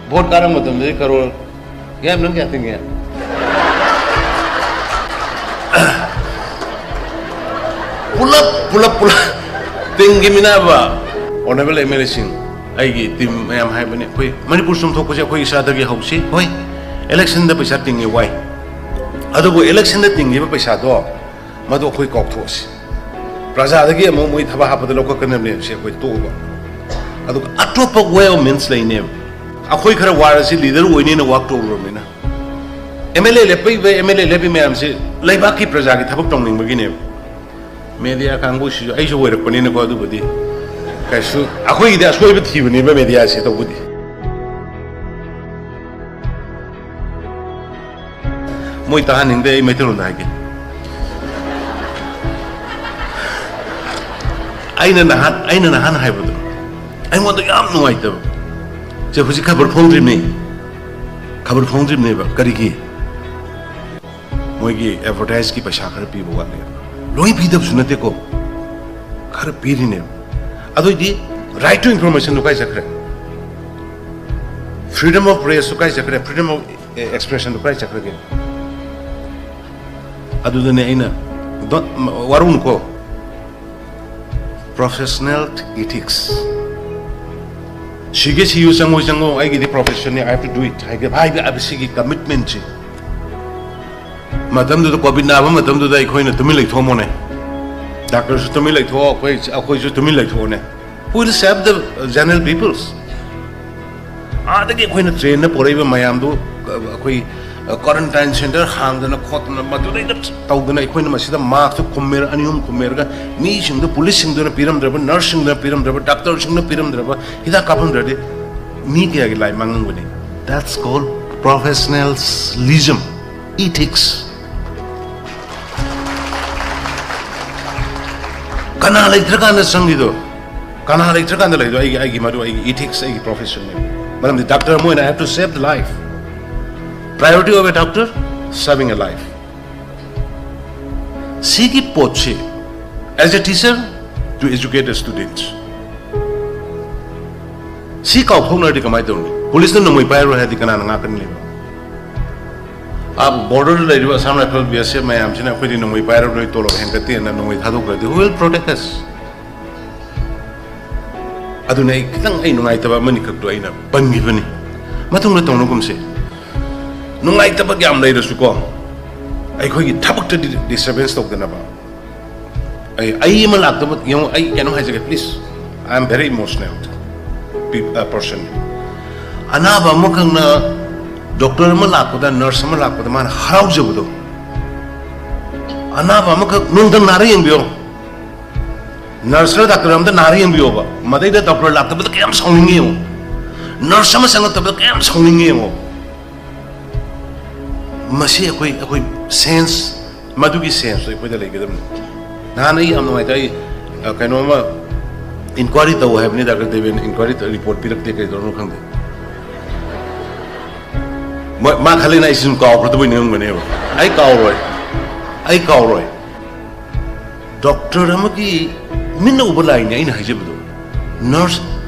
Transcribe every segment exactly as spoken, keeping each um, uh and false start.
Vote ꯀꯥꯔꯝꯕ ꯃꯇꯝꯗꯗꯤ ꯀꯔꯣꯔ ꯀꯌꯥꯝ, ꯅꯪ ꯀꯌꯥ ꯇꯤꯡꯉꯦ? ꯄꯨꯂꯞ, ꯄꯨꯂꯞ, ꯄꯨꯂꯞ ꯇꯤꯡꯈꯤꯃꯤꯅꯕ꯫ ꯑꯣꯅꯔꯦꯕꯜ ꯑꯦꯝ ꯑꯦꯜ ꯑꯦꯁꯤꯡ, ꯑꯩꯒꯤ ꯇꯤꯝ ꯃꯌꯥꯝ ꯍꯥꯏꯕꯅꯤ, ꯑꯩꯈꯣꯏ ꯃꯅꯤꯄꯨꯔ ꯆꯨꯝꯊꯣꯛꯄꯁꯦ ꯑꯩꯈꯣꯏ ꯏꯁꯥꯗꯒꯤ ꯍꯧꯁꯤ꯫ ꯍꯣꯏ, ꯏꯂꯦꯛꯁꯟꯗ ꯄꯩꯁꯥ ꯇꯤꯡꯉꯤ, ꯋꯥꯏ, ꯑꯗꯨꯕꯨ ꯏꯂꯦꯛꯁꯟꯗ ꯇꯤꯡꯈꯤꯕ ꯄꯩꯁꯥꯗꯣ, ꯃꯗꯨ ꯑꯩꯈꯣꯏ ꯀꯥꯎꯊꯣꯛꯑꯁꯤ꯫ ꯄ꯭ꯔꯖꯥꯗꯒꯤ ꯑꯃꯨꯛ ꯃꯣꯏ ꯊꯕꯛ ꯍꯥꯞꯄꯗ ꯂꯧꯈꯠꯀꯅꯕꯅꯦꯕꯁꯦ ꯑꯩꯈꯣꯏ ꯇꯣꯛꯑꯒ, ꯑꯗꯨꯒ ꯑꯇꯣꯞꯄ ꯋꯦ ꯑꯣꯐ ꯃꯤꯟꯁ ꯂꯩꯅꯦꯕ꯫ ꯑꯩꯈꯣꯏ ꯈꯔ ꯋꯥꯔꯁꯤ, ꯂꯤꯗꯔ ꯑꯣꯏꯅꯦꯅ ꯋꯥꯛ ꯇꯧꯔꯨꯔꯕꯅꯤꯅ꯫ ꯑꯦꯝ ꯑꯦꯜ ꯑꯦ ꯂꯦꯞꯄꯛꯏꯕ, ꯑꯦꯝ ꯑꯦꯜ ꯑꯦ ꯂꯦꯞꯄꯤ ꯃꯌꯥꯝꯁꯤ ꯂꯩꯕꯥꯛꯀꯤ ꯄ꯭ꯔꯖꯥꯒꯤ ꯊꯕꯛ ꯇꯧꯅꯤꯡꯕꯒꯤꯅꯦꯕ꯫ ꯃꯦꯗꯤꯌꯥ ꯀꯥꯡꯕꯨꯁꯤꯁꯨ ꯑꯩꯁꯨ ꯑꯣꯏꯔꯛꯄꯅꯤꯅꯀꯣ, ꯑꯗꯨꯕꯨꯗꯤ ꯀꯩꯁꯨ ꯑꯩꯈꯣꯏꯒꯤꯗꯤ ꯑꯁꯣꯏꯕ ꯊꯤꯕꯅꯦꯕ ꯃꯦꯗꯤꯌꯥꯁꯦ ꯇꯧꯕꯗꯤ꯫ ꯃꯣꯏ ꯇꯥꯍꯟꯅꯤꯡꯗꯦ, ꯑꯩ ꯃꯩꯇꯩꯂꯣꯟꯗ ꯍꯥꯏꯒꯦ꯫ ꯑꯩꯅ ꯅꯍꯥꯟ, ꯑꯩꯅ ꯅꯍꯥꯟ ꯍꯥꯏꯕꯗꯣ ꯑꯩꯉꯣꯟꯗ ꯌꯥꯝ ꯅꯨꯡꯉꯥꯏꯇꯕ꯫ ꯁꯦ, ꯍꯧꯖꯤꯛ ꯈꯕꯔ ꯐꯣꯡꯗ꯭ꯔꯤꯕꯅꯤ, ꯈꯕꯔ ꯐꯣꯡꯗ꯭ꯔꯤꯕꯅꯦꯕ꯫ ꯀꯔꯤꯒꯤ? ꯃꯣꯏꯒꯤ ꯑꯦꯗꯚꯔꯇꯥꯏꯖꯀꯤ ꯄꯩꯁꯥ ꯈꯔ ꯄꯤꯕ ꯋꯥꯠꯂꯦ꯫ ꯂꯣꯏ ꯄꯤꯗꯕꯁꯨ ꯅꯠꯇꯦꯀꯣ, ꯈꯔ ꯄꯤꯔꯤꯅꯦꯕ꯫ ꯑꯗꯨꯏꯗꯤ right to informationꯗꯨ ꯀꯥꯏ ꯆꯠꯈ꯭ꯔꯦ? Freedom of pressꯇꯨ ꯀꯥꯏ ꯆꯠꯈ꯭ꯔꯦ? Freedom of expressionꯗꯨ ꯀꯥꯏ ꯆꯠꯈ꯭ꯔꯒꯦ? ꯑꯗꯨꯗꯅꯦ ꯑꯩꯅ, ꯗꯣ-, ꯋꯥꯔꯧꯅꯨꯀꯣ, professional ethics꯫ ꯁꯤꯒꯦ ꯁꯤꯌꯨ, ꯆꯪꯉꯣ ꯆꯪꯉꯣ, ꯑꯩꯒꯤꯗꯤ professionꯅꯤ, I have to do it ꯍꯥꯏꯒꯦ, ꯍꯥꯏꯕ, ꯍꯥꯏꯕ ꯁꯤꯒꯤ commitmentꯁꯤ꯫ ꯃꯇꯝꯗꯨꯗ, ꯀꯣꯚꯤꯗ ꯅꯥꯕ ꯃꯇꯝꯗꯨꯗ ꯑꯩꯈꯣꯏꯅ ꯇꯨꯃꯤꯟ ꯂꯩꯊꯣꯛꯑꯝꯃꯣꯅꯦ꯫ ꯗꯥꯛꯇꯔꯁꯨ ꯇꯨꯃꯤꯟ ꯂꯩꯊꯣꯛꯑꯣ, ꯑꯩꯈꯣꯏ, ꯑꯩꯈꯣꯏꯁꯨ ꯇꯨꯃꯤꯟ ꯂꯩꯊꯣꯛꯑꯣꯅꯦ꯫ Who will save the general peoples? ꯑꯥꯗꯒꯤ ꯑꯩꯈꯣꯏꯅ ꯇ꯭ꯔꯦꯟꯗ ꯄꯨꯔꯛꯏꯕ ꯃꯌꯥꯝꯗꯨ, ꯑ, ꯑꯩꯈꯣꯏ, ꯑ, quarantine centre ꯍꯥꯡꯗꯅ ꯈꯣꯠꯇꯅ, ꯃꯗꯨꯗꯩꯗ ꯇꯧꯗꯅ, ꯑꯩꯈꯣꯏꯅ ꯃꯁꯤꯗ ꯃꯥꯛꯁꯇꯨ ꯈꯨꯝꯃꯦꯔ ꯑꯅꯤ ꯑꯍꯨꯝ ꯈꯨꯝꯃꯦꯔꯒ, ꯃꯤꯁꯤꯡꯗꯨ, ꯄꯨꯂꯤꯁꯁꯤꯡꯗꯨꯅ ꯄꯤꯔꯝꯗ꯭ꯔꯕ, ꯅꯔꯁꯁꯤꯡꯗꯨꯅ ꯄꯤꯔꯝꯗ꯭ꯔꯕ, ꯗꯥꯛꯇꯔꯁꯤꯡꯅ ꯄꯤꯔꯝꯗ꯭ꯔꯕ, ꯍꯤꯗꯥꯛ ꯀꯥꯞꯄꯝꯗ꯭ꯔꯗꯤ ꯃꯤ ꯀꯌꯥꯒꯤ life ꯃꯥꯡꯉꯝꯒꯅꯤ? That's called professionalism, ethics. ꯀꯅꯥ ꯂꯩꯇ꯭ꯔꯀꯥꯟꯗ ꯆꯪꯉꯤꯗꯣ? ꯀꯅꯥ ꯂꯩꯇ꯭ꯔꯀꯥꯟꯗ ꯂꯩꯗꯣ? ꯑꯩꯒꯤ, ꯑꯩꯒꯤ, ꯃꯗꯨ ꯑꯩꯒꯤ ethicsꯅꯦ, ꯑꯩꯒꯤ professionꯅꯦ꯫ ꯃꯔꯝꯗꯤ ꯗꯥꯛꯇꯔ ꯑꯃ ꯑꯣꯏꯅ, I have to save the life. Priority of a doctor, saving a life. ꯁꯤꯒꯤ ꯄꯣꯠꯁꯤ, as a teacher, to educate the students, ꯁꯤ ꯀꯥꯎꯊꯣꯛꯅꯔꯗꯤ ꯀꯃꯥꯏꯅ ꯇꯧꯅꯤ? ꯄꯨꯂꯤꯁꯅ ꯅꯣꯡꯃꯩ ꯄꯥꯏꯔꯣꯏ ꯍꯥꯏꯔꯗꯤ ꯀꯅꯥꯅ ꯉꯥꯛꯀꯅꯤ? ꯂꯩꯕ ꯑꯥ, ꯕꯣꯔꯗꯔꯗ ꯂꯩꯔꯤꯕ ꯑꯁꯥꯝ ꯔꯥꯏꯐꯜ, ꯕꯤ ꯑꯦꯁ ꯑꯦꯐ ꯃꯌꯥꯝꯁꯤꯅ ꯑꯩꯈꯣꯏꯗꯤ ꯅꯣꯡꯃꯩ ꯄꯥꯏꯔꯔꯣꯏ, ꯇꯣꯂꯣꯞ ꯍꯦꯟꯒꯠꯇꯦꯅ ꯅꯣꯡꯃꯩ ꯊꯥꯗꯣꯛꯈ꯭ꯔꯗꯤ, who will protect us? ꯑꯗꯨꯅ ꯑꯩ ꯈꯤꯇꯪ, ꯑꯩ ꯅꯨꯡꯉꯥꯏꯇꯕ ꯑꯃꯅꯤꯈꯛꯇꯣ ꯑꯩꯅ ꯄꯟꯈꯤꯕꯅꯤ꯫ ꯃꯇꯨꯡꯗ ꯇꯧꯅꯒꯨꯝꯁꯦ꯫ ꯅꯨꯡꯉꯥꯏꯇꯕ ꯌꯥꯝ ꯂꯩꯔꯁꯨꯀꯣ, ꯑꯩꯈꯣꯏꯒꯤ ꯊꯕꯛꯇꯗꯤ disturbance ꯇꯧꯗꯅꯕ꯫ ꯑꯩ, ꯑꯩ ꯑꯃ ꯂꯥꯛꯇꯕ, ꯌꯦꯡꯉꯣ, ꯑꯩ ꯀꯩꯅꯣꯝ ꯍꯥꯏꯖꯒꯦ, please. I am very emotional pe-, uh, person. ꯑꯅꯥꯕ ꯑꯃꯈꯛꯅ, ꯗꯣꯛꯇꯔ ꯑꯃ ꯂꯥꯛꯄꯗ, ꯅꯔꯁ ꯑꯃ ꯂꯥꯛꯄꯗ ꯃꯥꯅ ꯍꯔꯥꯎꯖꯕꯗꯣ, ꯑꯅꯥꯕ ꯑꯃꯈꯛ ꯅꯣꯡꯇꯪ ꯅꯥꯔ ꯌꯦꯡꯕꯤꯌꯣ꯫ ꯅꯔꯁꯔ ꯗꯥꯛꯇꯔ ꯑꯝꯇ ꯅꯥꯔ ꯌꯦꯡꯕꯤꯌꯣꯕ꯫ ꯃꯗꯩꯗ ꯗꯣꯛꯇꯔ ꯂꯥꯛꯇꯕꯗ ꯀꯌꯥꯝ ꯁꯥꯎꯅꯤꯡꯉꯤ ꯌꯦꯡꯉꯣ꯫ ꯅꯔꯁ ꯑꯃ ꯆꯪꯉꯛꯇꯕꯗ ꯀꯌꯥꯝ ꯁꯥꯎꯅꯤꯡꯉꯤ ꯌꯦꯡꯉꯣ꯫ ꯃꯁꯤ ꯑꯩꯈꯣꯏ, ꯑꯩꯈꯣꯏ sense, ꯃꯗꯨꯒꯤ senseꯇꯣ ꯑꯩꯈꯣꯏꯗ ꯂꯩꯒꯗꯕꯅꯤ꯫ ꯅꯍꯥꯟ ꯑꯩ ꯌꯥꯝ ꯅꯨꯡꯉꯥꯏꯇꯦ꯫ ꯑꯩ, ꯑ, ꯀꯩꯅꯣꯝꯃ inquiry ꯇꯧ ꯍꯥꯏꯕꯅꯤ, ꯗꯥꯛꯇꯔ ꯗꯦꯕꯦꯟ, inquiry ꯇꯧ, report ꯄꯤꯔꯛꯇꯦ, ꯀꯩꯗꯧꯔꯅꯣ ꯈꯪꯗꯦ꯫ ꯃꯥ, ꯃꯥ ꯈꯜꯂꯤꯅ ꯑꯩ ꯁꯨꯝ ꯀꯥꯎꯈ꯭ꯔꯗꯕꯣꯏ ꯅꯤꯡꯉꯝꯒꯅꯦꯕ꯫ ꯑꯩ ꯀꯥꯎꯔꯣꯏ꯫ ꯑꯩ ꯀꯥꯎꯔꯣꯏ꯫ ꯗꯣꯛꯇꯔ ꯑꯃꯒꯤ ꯃꯤꯠꯅ ꯎꯕ ꯂꯥꯏꯅꯤ ꯑꯩꯅ ꯍꯥꯏꯖꯕꯗꯣ꯫ ꯅꯔꯁ,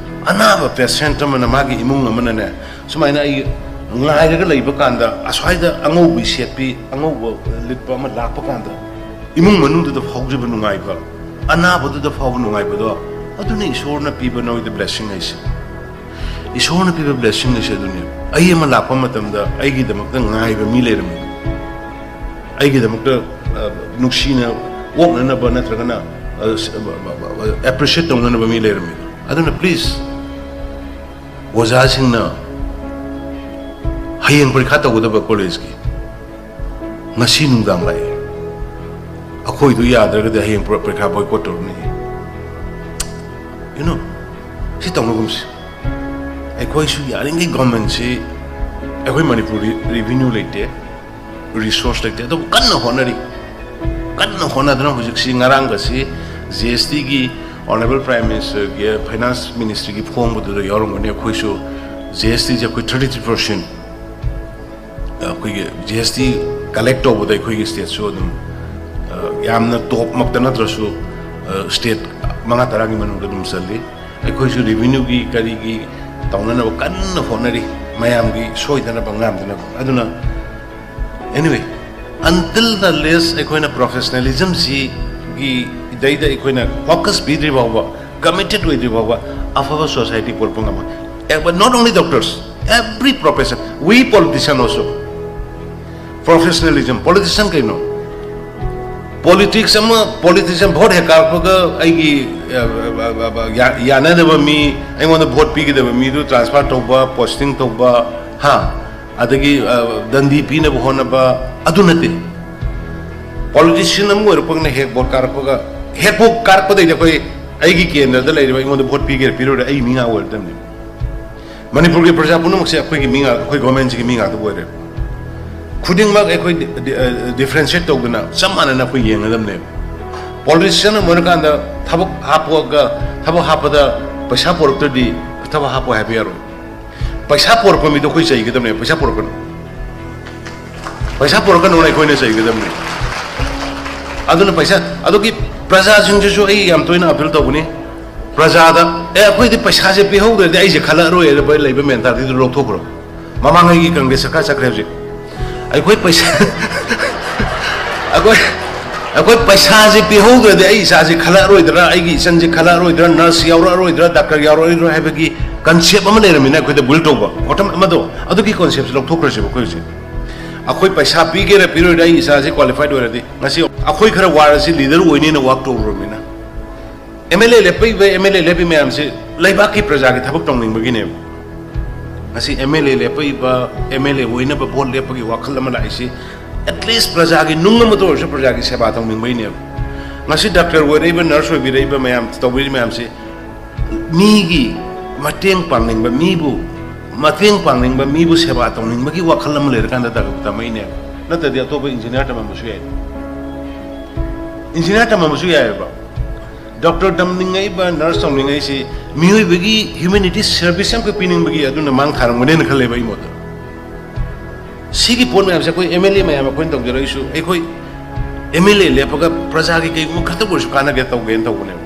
ꯑꯅꯥꯕ patient ꯑꯃꯅ, ꯃꯥꯒꯤ ꯏꯃꯨꯡ ꯑꯃꯅꯅꯦ, ꯁꯨꯃꯥꯏꯅ ꯑꯩ ꯉꯥꯏꯔꯒ ꯂꯩꯕ ꯀꯥꯟꯗ, ꯑꯁ꯭ꯋꯥꯏꯗ ꯑꯉꯧꯕꯤ ꯁꯦꯠꯄꯤ, ꯑꯉꯧꯕ ꯂꯤꯠꯄ ꯑꯃ ꯂꯥꯛꯄ ꯀꯥꯟꯗ, ꯏꯃꯨꯡ ꯃꯅꯨꯡꯗꯨꯗ ꯐꯥꯎꯖꯕ ꯅꯨꯡꯉꯥꯏꯕ, ꯑꯅꯥꯕꯗꯨꯗ ꯐꯥꯎꯕ ꯅꯨꯡꯉꯥꯏꯕꯗꯣ, ꯑꯗꯨꯅ ꯏꯁꯣꯔꯅ ꯄꯤꯕ ꯅꯣꯏꯗ blessing ꯍꯥꯏꯁꯦ꯫ ꯏꯁꯣꯔꯅ ꯄꯤꯕ blessing ꯍꯥꯏꯁꯦ ꯑꯗꯨꯅꯦ꯫ ꯑꯩ ꯑꯃ ꯂꯥꯛꯄ ꯃꯇꯝꯗ ꯑꯩꯒꯤꯗꯃꯛꯇ ꯉꯥꯏꯕ ꯃꯤ ꯂꯩꯔꯝꯃꯤ꯫ ꯑꯩꯒꯤꯗꯃꯛꯇ, ꯑ, ꯅꯨꯡꯁꯤꯅ ꯑꯣꯛꯅꯅꯕ ꯅꯠꯇ꯭ꯔꯒꯅ, ꯑ, ꯁ-, ꯑ, ꯑ, ꯑ, appreciate ꯇꯧꯅꯅꯕ ꯃꯤ ꯂꯩꯔꯝꯃꯤ꯫ ꯑꯗꯨꯅ please, ꯑꯣꯖꯥꯁꯤꯡꯅ ꯍꯌꯦꯡ ꯄꯔꯤꯈꯥ ꯇꯧꯒꯗꯕ ꯀꯣꯂꯦꯖꯀꯤ ꯉꯁꯤ ꯅꯨꯡꯗꯥꯡ ꯂꯥꯛꯑꯦ꯫ ꯑꯩꯈꯣꯏꯗꯨ ꯌꯥꯗ꯭ꯔꯒꯗꯤ ꯍꯌꯦꯡ ꯄꯨꯔꯥ ꯄꯔꯤꯈꯥ boycott ꯇꯧꯔꯅꯤ꯫ You know, ꯁꯤ ꯇꯧꯅꯒꯨꯝꯁꯤ꯫ ꯑꯩꯈꯣꯏꯁꯨ ꯌꯥꯔꯤꯉꯩ governmentꯁꯤ, ꯑꯩꯈꯣꯏ ꯃꯅꯤꯄꯨꯔ revenue ꯂꯩꯇꯦ, resource ꯂꯩꯇꯦ, ꯑꯗꯨꯕꯨ ꯀꯟꯅ ꯍꯣꯠꯅꯔꯤ꯫ ꯀꯟꯅ ꯍꯣꯠꯅꯗꯅ ꯍꯧꯖꯤꯛꯁꯤ, ꯉꯔꯥꯡꯒꯁꯤ G S Tꯒꯤ Honourable Prime Ministerꯒꯤ Finance Ministryꯒꯤ ꯐꯣꯡꯕꯗꯨꯗ ꯌꯥꯎꯔꯝꯒꯅꯤ꯫ ꯑꯩꯈꯣꯏꯁꯨ G S Tꯁꯦ ꯑꯩꯈꯣꯏ thirty three percent, ꯑꯩꯈꯣꯏꯒꯤ G S T collect ꯇꯧꯕꯗ ꯑꯩꯈꯣꯏꯒꯤ stateꯁꯨ ꯑꯗꯨꯝ, ꯑ, ꯌꯥꯝꯅ topꯃꯛꯇ ꯅꯠꯇ꯭ꯔꯁꯨ, ꯑ, state ꯃꯉꯥ ꯇꯔꯥꯒꯤ ꯃꯅꯨꯡꯗ ꯑꯗꯨꯝ ꯆꯜꯂꯤ꯫ ꯑꯩꯈꯣꯏꯁꯨ revenueꯒꯤ ꯀꯔꯤꯒꯤ ꯇꯧꯅꯅꯕ ꯀꯟꯅ ꯍꯣꯠꯅꯔꯤ, ꯃꯌꯥꯝꯒꯤ ꯁꯣꯏꯗꯅꯕ ꯉꯥꯝꯗꯅꯕ꯫ ꯑꯗꯨꯅ, anyway, until the less ꯑꯩꯈꯣꯏꯅ professionalism ꯁꯤꯒꯤ ꯏꯗꯩꯗ ꯑꯩꯈꯣꯏꯅ focus ꯄꯤꯗ꯭ꯔꯤ ꯐꯥꯎꯕ, committed ꯑꯣꯏꯗ꯭ꯔꯤ ꯐꯥꯎꯕ ꯑꯐꯕ society ꯄꯨꯔꯛꯄ ꯉꯝꯃꯣꯏ꯫ Eh, but not only doctors, every profession, we politician also. Professionalism, politician ꯀꯩꯅꯣ? Politics ꯑꯃ, politician vote ꯍꯦꯛ ꯀꯥꯔꯛꯄꯒ ꯑꯩꯒꯤ, ꯑ, ꯑ, ꯑ, ꯑ, ꯌꯥ-, ꯌꯥꯅꯗꯕ ꯃꯤ, ꯑꯩꯉꯣꯟꯗ vote ꯄꯤꯒꯗꯕ ꯃꯤꯗꯨ transfer ꯇꯧꯕ, posting ꯇꯧꯕ, ꯍꯥ? ꯑꯗꯒꯤ, ꯑ, ꯗꯟꯗꯤ ꯄꯤꯅꯕ ꯍꯣꯠꯅꯕ, ꯑꯗꯨ ꯅꯠꯇꯦ꯫ Politician ꯑꯃ ꯑꯣꯏꯔꯛꯄꯒꯅ ꯍꯦꯛ vote ꯀꯥꯔꯛꯄꯒ, ꯍꯦꯛ vote ꯀꯥꯔꯛꯄꯗꯩꯗꯤ ꯑꯩꯈꯣꯏ, ꯑꯩꯒꯤ ꯀꯦꯟꯗ꯭ꯔꯗ ꯂꯩꯔꯤꯕ ꯑꯩꯉꯣꯟꯗ vote ꯄꯤꯒꯦꯔꯥ ꯄꯤꯔꯣꯏꯔꯥ ꯑꯩ ꯃꯤ ꯉꯥꯛ ꯑꯣꯏꯔꯗꯕꯅꯤ꯫ ꯃꯅꯤꯄꯨꯔꯒꯤ ꯄ꯭ꯔꯖꯥ ꯄꯨꯝꯅꯃꯛꯁꯦ ꯑꯩꯈꯣꯏꯒꯤ ꯃꯤ ꯉꯥꯛ, ꯑꯩꯈꯣꯏ government ꯁꯤꯒꯤ ꯃꯤ ꯉꯥꯛꯇ ꯑꯣꯏꯔꯦ꯫ ꯈꯨꯗꯤꯡꯃꯛ ꯑꯩꯈꯣꯏ ꯗꯤ-, ꯗꯤ-, ꯑ, differentiate ꯇꯧꯗꯅ ꯆꯞ ꯃꯥꯟꯅꯅ ꯑꯩꯈꯣꯏ ꯌꯦꯡꯒꯗꯕꯅꯦꯕ꯫ Politician ꯑꯃ ꯑꯣꯏꯔꯀꯥꯟꯗ ꯊꯕꯛ ꯍꯥꯞꯄꯒ, ꯊꯕꯛ ꯍꯥꯞꯄꯗ ꯄꯩꯁꯥ ꯄꯨꯔꯛꯇ꯭ꯔꯗꯤ ꯊꯕꯛ ꯍꯥꯞꯄꯣ ꯍꯥꯏꯕ ꯌꯥꯔꯣꯏ꯫ ꯄꯩꯁꯥ ꯄꯨꯔꯛꯄ ꯃꯤꯗꯣ ꯑꯩꯈꯣꯏ ꯆꯩꯒꯗꯕꯅꯦ, ꯄꯩꯁꯥ ꯄꯨꯔꯛꯀꯅꯨ꯫ ꯄꯩꯁꯥ ꯄꯨꯔꯛꯀꯅꯨꯅ ꯑꯩꯈꯣꯏꯅ ꯆꯩꯒꯗꯕꯅꯦ꯫ ꯑꯗꯨꯅ ꯄꯩꯁꯥ, ꯑꯗꯨꯒꯤ ꯄ꯭ꯔꯖꯥꯁꯤꯡꯁꯤꯁꯨ ꯑꯩ ꯌꯥꯝ ꯇꯣꯏꯅ appeal ꯇꯧꯕꯅꯤ꯫ ꯄ꯭ꯔꯖꯥꯗ, "ꯑꯦ, ꯑꯩꯈꯣꯏꯗꯤ ꯄꯩꯁꯥꯁꯦ ꯄꯤꯍꯧꯗ꯭ꯔꯗꯤ ꯑꯩꯁꯦ ꯈꯜꯂꯛꯑꯔꯣꯏ" ꯍꯥꯏꯕ ꯂꯩꯕ mentality ꯗꯨ ꯂꯧꯊꯣꯛꯈ꯭ꯔꯣ꯫ ꯃꯃꯥꯡꯉꯩꯒꯤ Congress ꯁꯔꯀꯥꯔ ꯆꯠꯈ꯭ꯔꯦ ꯍꯧꯖꯤꯛ꯫ ꯑꯩꯈꯣꯏ ꯄꯩꯁꯥ, ꯑꯩꯈꯣꯏ, ꯑꯩꯈꯣꯏ ꯄꯩꯁꯥꯁꯦ ꯄꯤꯍꯧꯗ꯭ꯔꯗꯤ ꯑꯩ ꯏꯆꯥꯁꯦ ꯈꯜꯂꯛꯑꯔꯣꯏꯗ꯭ꯔꯥ, ꯑꯩꯒꯤ ꯏꯆꯟꯁꯦ ꯈꯜꯂꯛꯑꯔꯣꯏꯗ꯭ꯔꯥ, nurse ꯌꯥꯎꯔꯛꯑꯔꯣꯏꯗ꯭ꯔꯥ, doctor ꯌꯥꯎꯔꯛꯑꯔꯣꯏꯗ꯭ꯔꯥ ꯍꯥꯏꯕꯒꯤ concept ꯑꯃ ꯂꯩꯔꯝꯃꯤꯅ ꯑꯩꯈꯣꯏꯗ build ꯇꯧꯕ꯫ ꯋꯥꯈꯜ ꯑꯃꯗꯣ, ꯑꯗꯨꯒꯤ concept ꯁꯦ ꯂꯧꯊꯣꯛꯈ꯭ꯔꯁꯦꯕ ꯑꯩꯈꯣꯏ ꯍꯧꯖꯤꯛ꯫ ꯑꯩꯈꯣꯏ ꯄꯩꯁꯥ ꯄꯤꯒꯦꯔꯥ ꯄꯤꯔꯣꯏꯔꯥ, ꯑꯩ ꯏꯆꯥꯁꯦ qualified ꯑꯣꯏꯔꯗꯤ, ꯉꯁꯤ ꯑꯩꯈꯣꯏ ꯈꯔ ꯋꯥꯔꯁꯤ leader ꯑꯣꯏꯅꯦꯅ work ꯇꯧꯔꯨꯔꯃꯤꯅ꯫ MLA ꯂꯦꯞꯄꯛꯏꯕ, MLA ꯂꯦꯞꯄꯤ ꯃꯌꯥꯝꯁꯤ ꯂꯩꯕꯥꯛꯀꯤ ꯄ꯭ꯔꯖꯥꯒꯤ ꯊꯕꯛ ꯇꯧꯅꯤꯡꯕꯒꯤꯅꯦꯕ꯫ ꯉꯁꯤ MLA ꯂꯦꯞꯄꯛꯏꯕ, MLA ꯑꯣꯏꯅꯕ vote ꯂꯦꯞꯄꯒꯤ ꯋꯥꯈꯜ ꯑꯃ ꯂꯥꯛꯏꯁꯤ, at least ꯄ꯭ꯔꯖꯥꯒꯤ ꯅꯨꯡ ꯑꯃꯇ ꯑꯣꯏꯔꯁꯨ ꯄ꯭ꯔꯖꯥꯒꯤ ꯁꯦꯕꯥ ꯇꯧꯅꯤꯡꯕꯒꯤꯅꯦꯕ꯫ ꯉꯁꯤ doctor ꯑꯣꯏꯔꯛꯏꯕ, nurse ꯑꯣꯏꯕꯤꯔꯛꯏꯕ ꯃꯌꯥꯝ, ꯇꯧꯕꯤꯔꯤ ꯃꯌꯥꯝꯁꯤ ꯃꯤꯒꯤ ꯃꯇꯦꯡ ꯄꯥꯡꯅꯤꯡꯕ, ꯃꯤꯕꯨ ꯃꯇꯦꯡ ꯄꯥꯡꯅꯤꯡꯕ, ꯃꯤꯕꯨ ꯁꯦꯕꯥ ꯇꯧꯅꯤꯡꯕꯒꯤ ꯋꯥꯈꯜ ꯑꯃ ꯂꯩꯔꯀꯥꯟꯗ doctor ꯇꯝꯃꯛꯏꯅꯦꯕ꯫ ꯅꯠꯇ꯭ꯔꯗꯤ ꯑꯇꯣꯞꯄ engineer ꯇꯝꯃꯝꯕꯁꯨ ꯌꯥꯏ꯫ Engineer ꯇꯝꯃꯝꯕꯁꯨ ꯌꯥꯏꯑꯕ꯫ Doctor ꯇꯝꯅꯤꯡꯉꯛꯏꯕ, nurse ꯇꯧꯅꯤꯡꯉꯛꯏꯁꯤ ꯃꯤꯑꯣꯏꯕꯒꯤ humanity service ꯑꯃꯈꯛ ꯄꯤꯅꯤꯡꯕꯒꯤ, ꯑꯗꯨꯅ ꯃꯥꯡ ꯊꯥꯔꯝꯒꯅꯦꯅ ꯈꯜꯂꯦꯕ ꯑꯩ ꯃꯣꯠꯇ꯫ ꯁꯤꯒꯤ ꯄꯣꯠ ꯃꯌꯥꯝꯁꯦ ꯑꯩꯈꯣꯏ MLA ꯃꯌꯥꯝ ꯑꯩꯈꯣꯏꯅ ꯇꯧꯖꯔꯛꯏꯁꯨ, ꯑꯩꯈꯣꯏ MLA ꯂꯦꯞꯄꯒ ꯄ꯭ꯔꯖꯥꯒꯤ ꯀꯩꯒꯨꯝꯕ ꯈꯛꯇ ꯑꯣꯏꯔꯁꯨ ꯀꯥꯟꯅꯒꯦ ꯇꯧꯒꯦꯅ ꯇꯧꯕꯅꯦꯕ꯫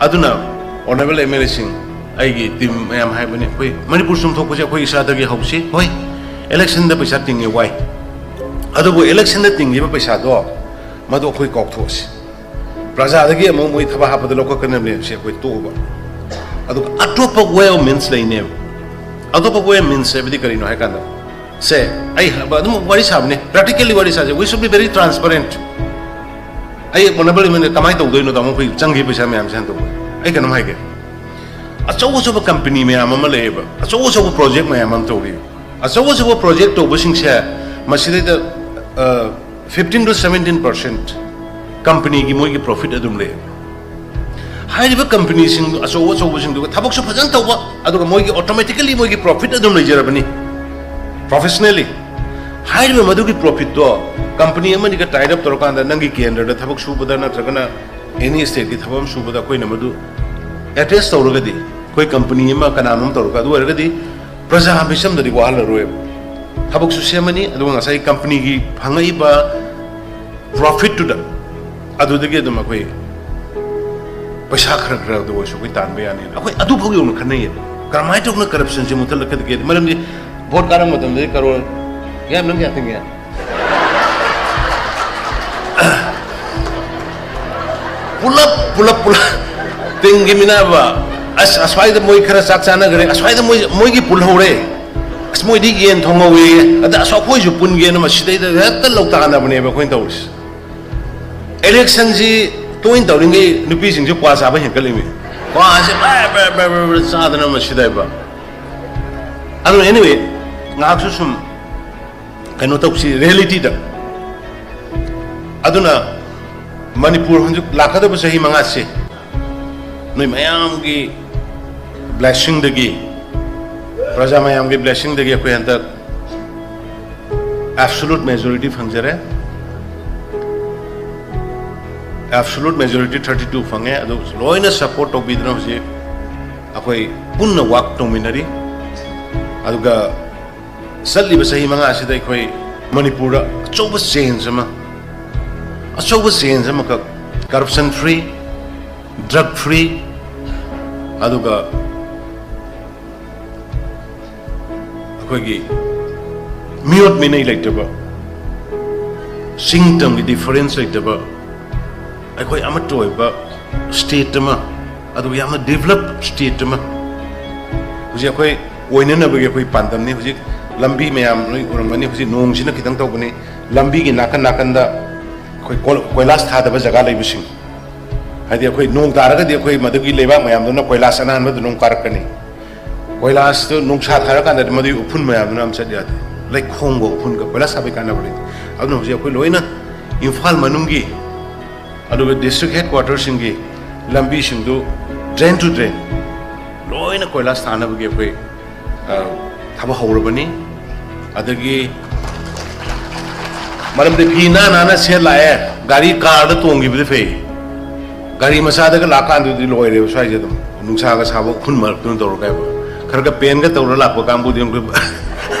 ꯑꯗꯨꯅ honourable MLA ꯁꯤꯡ, ꯑꯩꯒꯤ ꯇꯤꯝ ꯃꯌꯥꯝ ꯍꯥꯏꯕꯅꯤ, ꯑꯩꯈꯣꯏ ꯃꯅꯤꯄꯨꯔ ꯆꯨꯝꯊꯣꯛꯄꯁꯦ ꯑꯩꯈꯣꯏ ꯏꯁꯥꯗꯒꯤ ꯍꯧꯁꯤ꯫ ꯍꯣꯏ, ꯏꯂꯦꯛꯁꯟꯗ ꯄꯩꯁꯥ ꯇꯤꯡꯉꯦ, ꯋꯥꯏ, ꯑꯗꯨꯕꯨ ꯏꯂꯦꯛꯁꯟꯗ ꯇꯤꯡꯈꯤꯕ ꯄꯩꯁꯥꯗꯣ ꯃꯗꯨ ꯑꯩꯈꯣꯏ ꯀꯥꯎꯊꯣꯛꯑꯁꯤ꯫ ꯄ꯭ꯔꯖꯥꯗꯒꯤ ꯑꯃꯨꯛ ꯃꯣꯏ ꯊꯕꯛ ꯍꯥꯞꯄꯗ ꯂꯧꯈꯠꯀꯅꯕꯅꯦꯕꯁꯦ ꯑꯩꯈꯣꯏ ꯇꯣꯛꯑꯕ꯫ ꯑꯗꯨꯒ ꯑꯇꯣꯞꯄ ꯋꯦ ꯑꯣꯐ ꯃꯤꯟꯁ ꯂꯩꯅꯦꯕ꯫ ꯑꯇꯣꯞꯄ ꯋꯦ ꯑꯣꯐ ꯃꯤꯟꯁ ꯍꯥꯏꯕꯗꯤ ꯀꯔꯤꯅꯣ ꯍꯥꯏ ꯀꯥꯟꯗ, ꯁꯦ, ꯑꯩ ꯑꯗꯨꯝ ꯋꯥꯔꯤ ꯁꯥꯕꯅꯦ, ꯄ꯭ꯔꯦꯛꯇꯤꯀꯦꯜꯂꯤ ꯋꯥꯔꯤ ꯁꯥꯁꯦ, we should be very transparent꯫ ꯑꯩ ꯑꯣꯅꯔꯦꯕꯜ ꯑꯦꯝ ꯑꯦꯜ ꯑꯦ ꯀꯃꯥꯏꯅ ꯇꯧꯗꯣꯏꯅꯣ ꯇꯥꯃꯣ? ꯑꯩꯈꯣꯏ ꯆꯪꯈꯤꯕ ꯄꯩꯁꯥ ꯃꯌꯥꯝꯁꯦ ꯍꯟꯗꯣꯛꯄ꯫ ꯑꯩ ꯀꯩꯅꯣꯝ ꯍꯥꯏꯒꯦ, ꯑꯆꯧ ꯑꯆꯧꯕ ꯀꯝꯄꯅꯤ ꯃꯌꯥꯝ ꯑꯃ ꯂꯩꯌꯦꯕ, ꯑꯆꯧ ꯑꯆꯧꯕ ꯄ꯭ꯔꯣꯖꯦꯛ ꯃꯌꯥꯝ ꯑꯃ ꯇꯧꯔꯤ꯫ ꯑꯆꯧ ꯑꯆꯧꯕ ꯄ꯭ꯔꯣꯖꯦꯛ ꯇꯧꯕꯁꯤꯡꯁꯦ ꯃꯁꯤꯗꯩꯗ ꯐꯤꯐꯇꯤꯟ ꯇꯨ ꯁꯕꯦꯟꯇꯤꯟ ꯄꯥꯔꯁꯦꯟꯠ ꯀꯝꯄꯅꯤꯒꯤ ꯃꯣꯏꯒꯤ ꯄ꯭ꯔꯣꯐꯤꯠ ꯑꯗꯨꯝ ꯂꯩ꯫ ꯍꯥꯏꯔꯤꯕ ꯀꯝꯄꯅꯤꯁꯤꯡ ꯑꯆꯧ ꯑꯆꯧꯕꯁꯤꯡꯗꯨꯒ ꯊꯕꯛꯁꯨ ꯐꯖꯅ ꯇꯧꯕ, ꯑꯗꯨꯒ ꯃꯣꯏꯒꯤ ꯑꯣꯇꯣꯃꯦꯇꯤꯀꯦꯜꯂꯤ ꯃꯣꯏꯒꯤ ꯄ꯭ꯔꯣꯐꯤꯠ ꯑꯗꯨꯝ ꯂꯩꯖꯔꯕꯅꯤ ꯄ꯭ꯔꯣꯐꯦꯁꯅꯦꯜꯂꯤ꯫ ꯍꯥꯏꯔꯤꯕ ꯃꯗꯨꯒꯤ ꯄ꯭ꯔꯣꯐꯤꯠꯇꯣ ꯀꯝꯄꯅꯤ ꯑꯃꯅꯤꯒ ꯇꯥꯏꯠ ꯑꯞ ꯇꯧꯔꯀꯥꯟꯗ ꯅꯪꯒꯤ ꯀꯦꯟꯗ꯭ꯔꯗ ꯊꯕꯛ ꯁꯨꯕꯗ ꯅꯠꯇ꯭ꯔꯒꯅ ꯑꯦꯅꯤ ꯁ꯭ꯇꯦꯠꯀꯤ ꯊꯕꯛ ꯑꯃ ꯁꯨꯕꯗ ꯑꯩꯈꯣꯏꯅ ꯃꯗꯨ ꯑꯦꯗ꯭ꯔꯦꯁ ꯇꯧꯔꯒꯗꯤ ꯑꯩꯈꯣꯏ ꯀꯝꯄꯅꯤ ꯑꯃ ꯀꯅꯥꯅꯣꯝ ꯇꯧꯔꯒ ꯑꯗꯨ ꯑꯣꯏꯔꯒꯗꯤ ꯄ꯭ꯔꯖꯥ ꯃꯤꯆꯝꯗꯗꯤ ꯋꯥꯍꯜꯂꯔꯣꯏꯕ꯫ ꯊꯕꯛꯁꯨ ꯁꯦꯝꯃꯅꯤ, ꯑꯗꯨꯒ ꯉꯁꯥꯏ ꯀꯝꯄꯅꯤꯒꯤ ꯐꯪꯉꯛꯏꯕ ꯄ꯭ꯔꯣꯐꯤꯠꯇꯨꯗ ꯑꯗꯨꯗꯒꯤ ꯑꯗꯨꯝ ꯑꯩꯈꯣꯏ ꯄꯩꯁꯥ ꯈꯔ ꯈꯔꯗ ꯑꯣꯏꯔꯁꯨ ꯑꯩꯈꯣꯏ ꯇꯥꯟꯕ ꯌꯥꯅꯤ꯫ ꯑꯩꯈꯣꯏ ꯑꯗꯨꯐꯥꯎ ꯌꯧꯅ ꯈꯟꯅꯩꯌꯦ꯫ ꯀꯔꯝꯍꯥꯏꯅ ꯇꯧꯅ ꯀꯔꯞꯁꯟꯁꯦ ꯃꯨꯊꯠꯂꯛꯀꯗꯒꯦ? ꯃꯔꯝꯗꯤ ꯚꯣꯠ ꯀꯥꯔꯝ ꯃꯇꯝꯗꯗꯤ ꯀꯔꯣꯔ ꯌꯥꯝ ꯅꯪ ꯀꯌꯥ ꯇꯤꯡꯉꯦ? ꯄꯨꯂꯞ ꯄꯨꯂꯞ ꯄꯨꯂꯞ ꯇꯤꯡꯒꯤ ꯃꯤꯅꯕ꯫ ꯑꯁ, ꯑꯁ꯭ꯋꯥꯏꯗ ꯃꯣꯏ ꯈꯔ ꯆꯥꯛ ꯆꯥꯅꯈ꯭ꯔꯦ, ꯑꯁ꯭ꯋꯥꯏꯗ ꯃꯣꯏ, ꯃꯣꯏꯒꯤ ꯄꯨꯜꯍꯧꯔꯦ, ꯑꯁ, ꯃꯣꯏꯗꯤ ꯌꯦꯟ ꯊꯣꯡꯍꯧꯋꯦ, ꯑꯗ ꯑꯁ, ꯑꯩꯈꯣꯏꯁꯨ ꯄꯨꯟꯒꯦꯅ ꯃꯁꯤꯗꯩꯗ ꯍꯦꯛꯇ ꯂꯧꯇꯥꯅꯕꯅꯦꯕ ꯑꯩꯈꯣꯏꯅ ꯇꯧꯔꯤꯁꯦ꯫ ꯏꯂꯦꯛꯁꯟꯁꯤ ꯇꯣꯏꯅ ꯇꯧꯔꯤꯉꯩ ꯅꯨꯄꯤꯁꯤꯡꯁꯨ ꯀ꯭ꯋꯥ ꯆꯥꯕ ꯍꯦꯟꯒꯠꯂꯤꯃꯤ꯫ ꯀ꯭ꯋꯥꯁꯦ ꯕ꯭ꯔ ꯕ꯭ꯔ ꯕ꯭ꯔ ꯕ꯭ꯔ ꯕ꯭ꯔ ꯆꯥꯗꯅ ꯃꯁꯤꯗ ꯏꯕ꯫ ꯑꯗꯨꯅ, anyway, ꯉꯥꯏꯍꯥꯛꯁꯨ ꯁꯨꯝ ꯀꯩꯅꯣ ꯇꯧꯁꯤ, ꯔꯤꯌꯦꯂꯤꯇꯤꯗ꯫ ꯑꯗꯨꯅ ꯃꯅꯤꯄꯨꯔ ꯍꯧꯖꯤꯛ ꯂꯥꯛꯀꯗꯕ ꯆꯍꯤ ꯃꯉꯥꯁꯦ ꯅꯣꯏ ꯃꯌꯥꯝꯒꯤ ꯕ꯭ꯂꯦꯁꯤꯡꯗꯒꯤ, ꯄ꯭ꯔꯖꯥ ꯃꯌꯥꯝꯒꯤ ꯕ꯭ꯂꯦꯁꯤꯡꯗꯒꯤ ꯑꯩꯈꯣꯏ ꯍꯟꯗꯛ ꯑꯦꯕꯁꯣꯂꯨꯠ ꯃꯦꯖꯣꯔꯤꯇꯤ ꯐꯪꯖꯔꯦ꯫ ꯑꯦꯕꯁꯣꯂꯨꯠ ꯃꯦꯖꯣꯔꯤꯇꯤ ꯊꯥꯔꯇꯤ ꯇꯨ ꯐꯪꯉꯦ꯫ ꯑꯗꯨ ꯂꯣꯏꯅ ꯁꯄꯣꯔꯠ ꯇꯧꯕꯤꯗꯅ ꯍꯧꯖꯤꯛ ꯑꯩꯈꯣꯏ ꯄꯨꯟꯅ ꯋꯥꯛ ꯇꯧꯃꯤꯟꯅꯔꯤ꯫ ꯑꯗꯨꯒ ꯆꯠꯂꯤꯕ ꯆꯍꯤ ꯃꯉꯥ ꯑꯁꯤꯗ ꯑꯩꯈꯣꯏ ꯃꯅꯤꯄꯨꯔꯗ ꯑꯆꯧꯕ ꯆꯦꯟꯖ ꯑꯃ, ꯑꯆꯧꯕ ꯆꯦꯟꯖ ꯑꯃꯈꯛ, ꯀꯔꯞꯁꯟ ꯐ꯭ꯔꯤ, ꯗ꯭ꯔꯒ ꯐ꯭ꯔꯤ, ꯑꯗꯨꯒ ꯑꯩꯈꯣꯏꯒꯤ ꯃꯤꯑꯣꯠ ꯃꯤꯅꯩ ꯂꯩꯇꯕ, ꯆꯤꯡ ꯇꯝꯒꯤ ꯗꯤꯐꯔꯦꯟꯁ ꯂꯩꯇꯕ, ꯑꯩꯈꯣꯏ ꯑꯃꯠꯇ ꯑꯣꯏꯕ ꯁ꯭ꯇꯦꯠ ꯑꯃ, ꯑꯗꯨꯒ ꯌꯥꯝꯅ ꯗꯤꯕꯂꯞ ꯁ꯭ꯇꯦꯠ ꯑꯃ ꯍꯧꯖꯤꯛ ꯑꯩꯈꯣꯏ ꯑꯣꯏꯅꯅꯕꯒꯤ ꯑꯩꯈꯣꯏ ꯄꯥꯟꯗꯝꯅꯤ꯫ ꯍꯧꯖꯤꯛ ꯂꯝꯕꯤ ꯃꯌꯥꯝ ꯅꯣꯏ ꯎꯔꯝꯒꯅꯤ, ꯍꯧꯖꯤꯛ ꯅꯣꯡꯁꯤꯅ ꯈꯤꯇꯪ ꯇꯧꯕꯅꯤ, ꯂꯝꯕꯤꯒꯤ ꯅꯥꯀꯟ ꯅꯥꯀꯟꯗ ꯑꯩꯈꯣꯏ ꯀꯣꯏ-, ꯀꯣꯏꯂꯥꯁ ꯊꯥꯗꯕ ꯖꯒꯥ ꯂꯩꯕꯁꯤꯡ, ꯍꯥꯏꯗꯤ ꯑꯩꯈꯣꯏ ꯅꯣꯡ ꯇꯥꯔꯒꯗꯤ ꯑꯩꯈꯣꯏ ꯃꯗꯨꯒꯤ ꯂꯩꯕꯥꯛ ꯃꯌꯥꯝꯗꯨꯅ ꯀꯣꯏꯂꯥꯁ ꯑꯅꯥꯟꯕꯗꯨ ꯑꯗꯨꯝ ꯀꯥꯔꯛꯀꯅꯤ꯫ ꯀꯣꯏꯂꯥꯁꯇꯨ ꯅꯨꯡꯁꯥ ꯊꯥꯔꯀꯥꯟꯗꯗꯤ ꯃꯗꯨꯒꯤ ꯎꯐꯨꯟ ꯃꯌꯥꯝꯗꯨꯅ ꯑꯃ ꯆꯠ ꯌꯥꯗꯦ꯫ ꯂꯩꯈꯣꯝꯒ ꯎꯐꯨꯟꯒ ꯀꯣꯏꯂꯥꯁ ꯊꯥꯕꯩ ꯀꯥꯟꯅꯕ ꯂꯩꯇꯦ꯫ ꯑꯗꯨꯅ ꯍꯧꯖꯤꯛ ꯑꯩꯈꯣꯏ ꯂꯣꯏꯅ ꯏꯝꯐꯥꯜ ꯃꯅꯨꯡꯒꯤ, ꯑꯗꯨꯒ ꯗꯤꯁꯇ꯭ꯔꯤꯛ ꯍꯦꯗ ꯀ꯭ꯋꯥꯇꯔꯁꯤꯡꯒꯤ ꯂꯝꯕꯤꯁꯤꯡꯗꯨ drain to drain ꯂꯣꯏꯅ ꯀꯣꯏꯂꯥꯁ ꯊꯥꯅꯕꯒꯤ ꯑꯩꯈꯣꯏ, ꯑ, ꯊꯕꯛ ꯍꯧꯔꯕꯅꯤ꯫ ꯑꯗꯒꯤ ꯃꯔꯝꯗꯤ ꯐꯤ ꯅꯥ ꯅꯥꯟꯅ ꯁꯦꯠ ꯂꯥꯛꯑꯦ, ꯒꯥꯔꯤ ꯀꯥꯔꯗ ꯇꯣꯡꯈꯤꯕꯗꯤ ꯐꯩ, ꯒꯥꯔꯤ ꯃꯆꯥꯗꯒ ꯂꯥꯛꯀꯥꯟꯗꯗꯤ ꯂꯣꯏꯔꯦꯕ ꯁ꯭ꯋꯥꯏꯁꯦ꯫ ꯑꯗꯨꯝ ꯅꯨꯡꯁꯥꯒ ꯁꯥꯕ ꯎꯐꯨꯟ ꯃꯔꯛꯇꯨꯅ ꯇꯧꯔꯒ ꯍꯥꯏꯕ, ꯈꯔ ꯈꯔ ꯄꯦꯟꯒ ꯇꯧꯔ ꯂꯥꯛꯄ ꯀꯥꯡꯕꯨꯗꯤ ꯑꯃꯨꯛ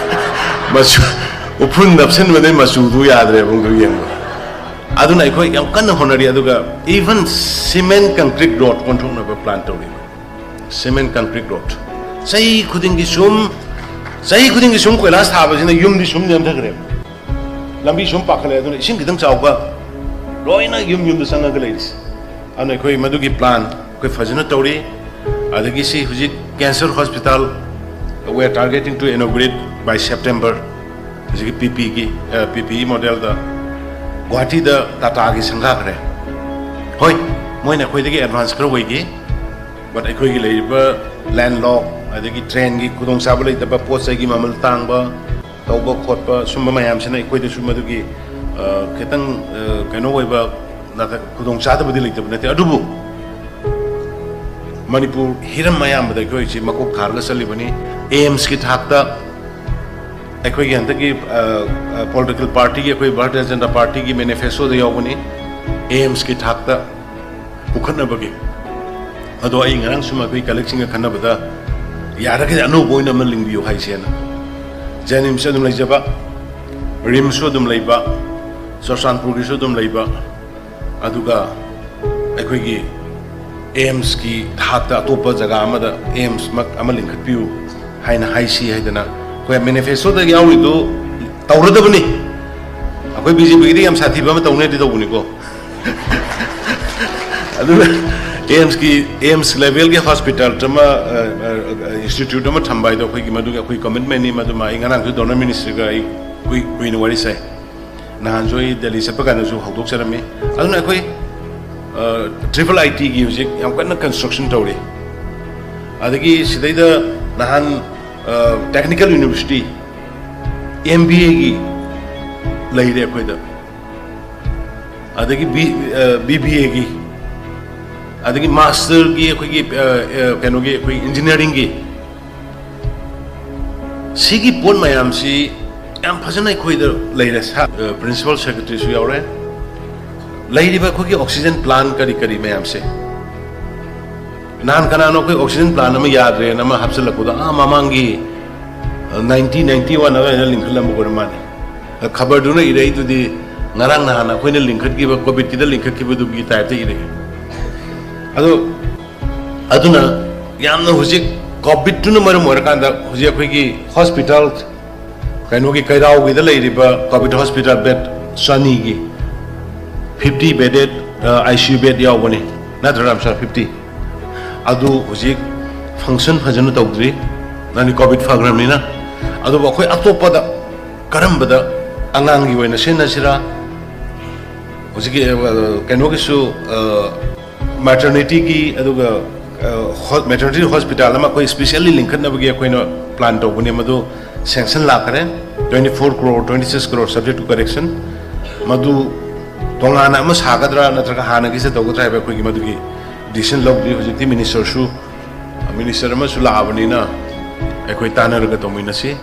ꯃꯆꯨ, ꯎꯐꯨꯟ ꯅꯞꯁꯤꯟꯕꯗꯩ ꯃꯆꯨꯗꯨ ꯌꯥꯗ꯭ꯔꯦꯕ ꯑꯃꯨꯛ ꯌꯦꯡꯕ꯫ ꯑꯗꯨꯅ ꯑꯩꯈꯣꯏ ꯌꯥꯝ ꯀꯟꯅ ꯍꯣꯠꯅꯔꯤ꯫ ꯑꯗꯨꯒ even cement concrete road ꯑꯣꯟꯊꯣꯛꯅꯕ plan ꯇꯧꯔꯤ꯫ Cement concrete road ꯆꯍꯤ ꯈꯨꯗꯤꯡꯒꯤ ꯁꯨꯝ, ꯆꯍꯤ ꯈꯨꯗꯤꯡꯒꯤ ꯁꯨꯝ ꯀꯣꯏꯂꯥꯁ ꯊꯥꯕꯁꯤꯅ ꯌꯨꯝꯗꯤ ꯁꯨꯝ ꯅꯦꯝꯊꯈ꯭ꯔꯦꯕ꯫ ꯂꯝꯕꯤ ꯁꯨꯝ ꯄꯥꯈꯠꯂꯛꯑꯦ꯫ ꯑꯗꯨꯅ ꯏꯁꯤꯡ ꯈꯤꯇꯪ ꯆꯥꯎꯕ ꯂꯣꯏꯅ ꯌꯨꯝ ꯌꯨꯝꯗ ꯆꯪꯉꯒ ꯂꯩꯔꯤꯁꯦ꯫ ꯑꯗꯨꯅ ꯑꯩꯈꯣꯏ ꯃꯗꯨꯒꯤ plan ꯑꯩꯈꯣꯏ ꯐꯖꯅ ꯇꯧꯔꯤ꯫ ꯑꯗꯒꯤ ꯁꯤ ꯍꯧꯖꯤꯛ cancer hospital, we are targeting to inaugurate by September꯫ ꯍꯧꯖꯤꯛꯀꯤ ꯄꯤ ꯄꯤꯒꯤ, ꯑ, ꯄꯤ ꯄꯤꯒꯤ model ꯗ ꯒꯨꯋꯥꯍꯥꯇꯤꯗ ꯇꯥꯇꯥꯒꯤ ꯁꯪꯒꯥꯈ꯭ꯔꯦ꯫ ꯍꯣꯏ, ꯃꯣꯏꯅ ꯑꯩꯈꯣꯏꯗꯒꯤ advance ꯈꯔ ꯑꯣꯏꯈꯤ, but ꯑꯩꯈꯣꯏꯒꯤ ꯂꯩꯔꯤꯕ landlock, ꯑꯗꯒꯤ train ꯒꯤ ꯈꯨꯗꯣꯡꯆꯥꯕ ꯂꯩꯇꯕ, ꯄꯣꯠ ꯆꯩꯒꯤ ꯃꯃꯜ ꯇꯥꯡꯕ, ꯇꯧꯕ ꯈꯣꯠꯄ ꯁꯨꯝꯕ ꯃꯌꯥꯝꯁꯤꯅ ꯑꯩꯈꯣꯏꯗꯁꯨ ꯃꯗꯨꯒꯤ, ꯑ, ꯈꯤꯇꯪ, ꯑ, ꯀꯩꯅꯣ ꯑꯣꯏꯕ ꯅꯠꯇ-, ꯈꯨꯗꯣꯡꯆꯥꯗꯕꯗꯤ ꯂꯩꯇꯕ ꯅꯠꯇꯦ꯫ ꯑꯗꯨꯕꯨ ꯃꯅꯤꯄꯨꯔ ꯍꯤꯔꯝ ꯑꯌꯥꯝꯕꯗ ꯑꯩꯈꯣꯏꯁꯤ ꯃꯀꯣꯛ ꯊꯥꯔꯒ ꯆꯠꯂꯤꯕꯅꯤ꯫ ꯑꯦꯝꯁꯀꯤ ꯊꯥꯛꯇ ꯑꯩꯈꯣꯏꯒꯤ ꯍꯟꯗꯛꯀꯤ, ꯑ, ꯑ, political party ꯒꯤ, ꯑꯩꯈꯣꯏ ꯚꯥꯔꯇꯤꯌ ꯖꯅꯇꯥ ꯄꯥꯔꯇꯤꯒꯤ manifesto ꯗ ꯌꯥꯎꯕꯅꯤ, ꯑꯦꯝꯁꯀꯤ ꯊꯥꯛꯇ ꯄꯨꯈꯠꯅꯕꯒꯤ꯫ ꯑꯗꯣ ꯑꯩ ꯉꯔꯥꯡ ꯁꯨꯝ ꯑꯩꯈꯣꯏ colleague ꯁꯤꯡꯒ ꯈꯟꯅꯕꯗ, ꯌꯥꯔꯒꯗꯤ ꯑꯅꯧꯕ ꯑꯣꯏꯅ ꯑꯃ ꯂꯤꯡꯕꯤꯌꯨ ꯍꯥꯏꯁꯦꯅ꯫ JNIMS ꯁꯨ ꯑꯗꯨꯝ ꯂꯩꯖꯕ, RIMS ꯁꯨ ꯑꯗꯨꯝ ꯂꯩꯕ, ꯆꯨꯔꯆꯥꯟꯄꯨꯔꯒꯤꯁꯨ ꯑꯗꯨꯝ ꯂꯩꯕ, ꯑꯗꯨꯒ ꯑꯩꯈꯣꯏꯒꯤ ꯑꯦꯝꯁꯀꯤ ꯊꯥꯛꯇ ꯑꯇꯣꯞꯄ ꯖꯒꯥ ꯑꯃꯗ ꯑꯦꯝꯁ ꯃꯛ ꯑꯃ ꯂꯤꯡꯈꯠꯄꯤꯌꯨ ꯍꯥꯏꯅ ꯍꯥꯏꯁꯤ ꯍꯥꯏꯗꯅ ꯑꯩꯈꯣꯏ ꯃꯦꯅꯤꯐꯦꯁꯇꯣꯗ ꯌꯥꯎꯔꯤꯗꯨ ꯇꯧꯔꯗꯕꯅꯤ꯫ ꯑꯩꯈꯣꯏ ꯕꯤ ꯖꯦ ꯄꯤꯒꯤꯗꯤ ꯌꯥꯝ ꯁꯥꯊꯤꯕ ꯑꯃ ꯇꯧꯅꯦꯗꯤ ꯇꯧꯕꯅꯤꯀꯣ꯫ ꯑꯗꯨꯅ ꯑꯦꯝꯁꯀꯤ, ꯑꯦꯝꯁ ꯂꯦꯚꯦꯜꯒꯤ ꯍꯣꯁꯄꯤꯇꯥꯜ ꯑꯃ, ꯑ, ꯑ, ꯏꯟꯁꯇꯤꯇ꯭ꯌꯨꯠ ꯑꯃ ꯊꯝꯕ ꯍꯥꯏꯗꯣ ꯑꯩꯈꯣꯏꯒꯤ ꯃꯗꯨꯒꯤ ꯑꯩꯈꯣꯏ ꯀꯃꯤꯠꯃꯦꯟꯅꯤ꯫ ꯃꯗꯨꯃ ꯑꯩ ꯉꯔꯥꯡꯁꯨ ꯗꯣꯅꯔ ꯃꯤꯅꯤꯁꯇ꯭ꯔꯤꯒ ꯑꯩ ꯀꯨꯏ-, ꯀꯨꯏꯅ ꯋꯥꯔꯤ ꯁꯥꯏ꯫ ꯅꯍꯥꯟꯁꯨ ꯑꯩ ꯗꯦꯜꯂꯤ ꯆꯠꯄ ꯀꯥꯟꯗꯁꯨ ꯍꯧꯗꯣꯛꯆꯔꯝꯃꯤ꯫ ꯑꯗꯨꯅ ꯑꯩꯈꯣꯏ, ꯑ, ꯇ꯭ꯔꯤꯄꯜ ꯑꯥꯏ ꯇꯤꯒꯤ ꯍꯧꯖꯤꯛ ꯌꯥꯝ ꯀꯟꯅ ꯀꯟꯁꯇ꯭ꯔꯛꯁꯟ ꯇꯧꯔꯤ꯫ ꯑꯗꯒꯤ ꯁꯤꯗꯩꯗ ꯅꯍꯥꯟ, ꯑ, ꯇꯦꯛꯅꯤꯀꯦꯜ ꯌꯨꯅꯤꯚꯔꯁꯤꯇꯤ, ꯑꯦꯝ ꯕꯤ ꯑꯦꯒꯤ ꯂꯩꯔꯦ ꯑꯩꯈꯣꯏꯗ꯫ ꯑꯗꯒꯤ ꯕꯤ-, ꯑ, ꯕꯤ ꯕꯤ ꯑꯦꯒꯤ, ꯑꯗꯒꯤ ꯃꯥꯁꯇꯔꯒꯤ ꯑꯩꯈꯣꯏꯒꯤ, ꯑ, ꯑ, ꯀꯩꯅꯣꯒꯤ ꯑꯩꯈꯣꯏ ꯏꯟꯖꯤꯅꯤꯌꯥꯔꯤꯡꯒꯤ꯫ ꯁꯤꯒꯤ ꯄꯣꯠ ꯃꯌꯥꯝꯁꯤ ꯌꯥꯝ ꯐꯖꯅ ꯑꯩꯈꯣꯏꯗ ꯂꯩꯔꯦ꯫ ꯁꯥ-, ꯑ, ꯄ꯭ꯔꯤꯟꯁꯤꯄꯥꯜ ꯁꯦꯀ꯭ꯔꯦꯇꯔꯤꯁꯨ ꯌꯥꯎꯔꯦ꯫ ꯂꯩꯔꯤꯕ ꯑꯩꯈꯣꯏꯒꯤ ꯑꯣꯛꯁꯤꯖꯦꯟ ꯄ꯭ꯂꯥꯟ ꯀꯔꯤ ꯀꯔꯤ ꯃꯌꯥꯝꯁꯦ, ꯅꯍꯥꯟ ꯀꯅꯥꯅꯣ ꯑꯩꯈꯣꯏ ꯑꯣꯛꯁꯤꯖꯦꯟ ꯄ꯭ꯂꯥꯟ ꯑꯃ ꯌꯥꯗ꯭ꯔꯦꯅ ꯑꯃ ꯍꯥꯞꯆꯤꯜꯂꯛꯄꯗꯣ, ꯑꯥ ꯃꯃꯥꯡꯒꯤ, ꯑ, ꯅꯥꯏꯟꯇꯤ ꯅꯥꯏꯟꯇꯤ ꯋꯥꯟ ꯑꯗꯨꯋꯥꯏꯗ ꯂꯤꯡꯈꯠꯂꯝꯕ ꯑꯣꯏꯔ ꯃꯥꯜꯂꯦ꯫ ꯑ, ꯈꯕꯔꯗꯨꯅ ꯏꯔꯛꯏꯗꯨꯗꯤ ꯉꯔꯥꯡ ꯅꯍꯥꯟ ꯑꯩꯈꯣꯏꯅ ꯂꯤꯡꯈꯠꯈꯤꯕ, ꯀꯣꯚꯤꯗꯀꯤꯗ ꯂꯤꯡꯈꯠꯈꯤꯕꯗꯨꯒꯤ ꯇꯥꯏꯞꯇ ꯏꯔꯛꯑꯦ꯫ ꯑꯗꯣ ꯑꯗꯨꯅ ꯌꯥꯝꯅ ꯍꯧꯖꯤꯛ ꯀꯣꯚꯤꯗꯇꯨꯅ ꯃꯔꯝ ꯑꯣꯏꯔꯀꯥꯟꯗ ꯍꯧꯖꯤꯛ ꯑꯩꯈꯣꯏꯒꯤ ꯍꯣꯁꯄꯤꯇꯥꯜ, ꯀꯩꯅꯣꯒꯤ, ꯀꯩꯔꯥꯎꯒꯤꯗ ꯂꯩꯔꯤꯕ ꯀꯣꯚꯤꯗ ꯍꯣꯁꯄꯤꯇꯥꯜ ꯕꯦꯗ ꯆꯅꯤꯒꯤ, ꯐꯤꯐꯇꯤ ꯕꯦꯗꯦꯗ, ꯑ, ꯑꯥꯏ ꯁꯤ ꯌꯨ ꯕꯦꯗ ꯌꯥꯎꯕꯅꯤ, ꯅꯠꯇ꯭ꯔꯥ ꯔꯥꯝꯁꯥ? ꯐꯤꯐꯇꯤ꯫ ꯑꯗꯨ ꯍꯧꯖꯤꯛ ꯐꯪꯁꯟ ꯐꯖꯅ ꯇꯧꯗ꯭ꯔꯤ, ꯅꯪꯗꯤ ꯀꯣꯚꯤꯗ ꯐꯈ꯭ꯔꯕꯅꯤꯅ꯫ ꯑꯗꯨꯕꯨ ꯑꯩꯈꯣꯏ ꯑꯇꯣꯞꯄꯗ ꯀꯔꯝꯕꯗ ꯑꯉꯥꯡꯒꯤ ꯑꯣꯏꯅ ꯁꯤꯖꯤꯟꯅꯁꯤꯔꯥ? ꯍꯧꯖꯤꯛꯀꯤ, ꯑ, ꯀꯩꯅꯣꯒꯤꯁꯨ, ꯑ, ꯃꯦꯇꯔꯅꯤꯇꯤꯒꯤ, ꯑꯗꯨꯒ, ꯑ, ꯍꯣ-, ꯃꯦꯇꯔꯅꯤꯇꯤ ꯍꯣꯁꯄꯤꯇꯥꯜ ꯑꯃ ꯑꯩꯈꯣꯏ ꯁ꯭ꯄꯤꯁꯦꯜꯂꯤ ꯂꯤꯡꯈꯠꯅꯕꯒꯤ ꯑꯩꯈꯣꯏꯅ ꯄ꯭ꯂꯥꯟ ꯇꯧꯕꯅꯦ꯫ ꯃꯗꯨ ꯁꯦꯡꯁꯟ ꯂꯥꯛꯈ꯭ꯔꯦ, twenty four crore, twenty six crore, subject to correction꯫ ꯃꯗꯨ ꯇꯣꯉꯥꯟꯅ ꯑꯃ ꯁꯥꯒꯗ꯭ꯔꯥ ꯅꯠꯇ꯭ꯔꯒ ꯍꯥꯟꯅꯒꯤꯁꯦ ꯇꯧꯒꯗ꯭ꯔꯥ ꯍꯥꯏꯕ ꯑꯩꯈꯣꯏꯒꯤ ꯃꯗꯨꯒꯤ ꯗꯤꯁꯤꯖꯟ ꯂꯧꯗ꯭ꯔꯤ꯫ ꯍꯧꯖꯤꯛꯇꯤ ꯃꯤꯅꯤꯁꯇꯔꯁꯨ, ꯃꯤꯅꯤꯁꯇꯔ ꯑꯃꯁꯨ ꯂꯥꯛꯑꯕꯅꯤꯅ ꯑꯩꯈꯣꯏ ꯇꯥꯟꯅꯔꯒ ꯇꯧꯃꯤꯟꯅꯁꯤ꯫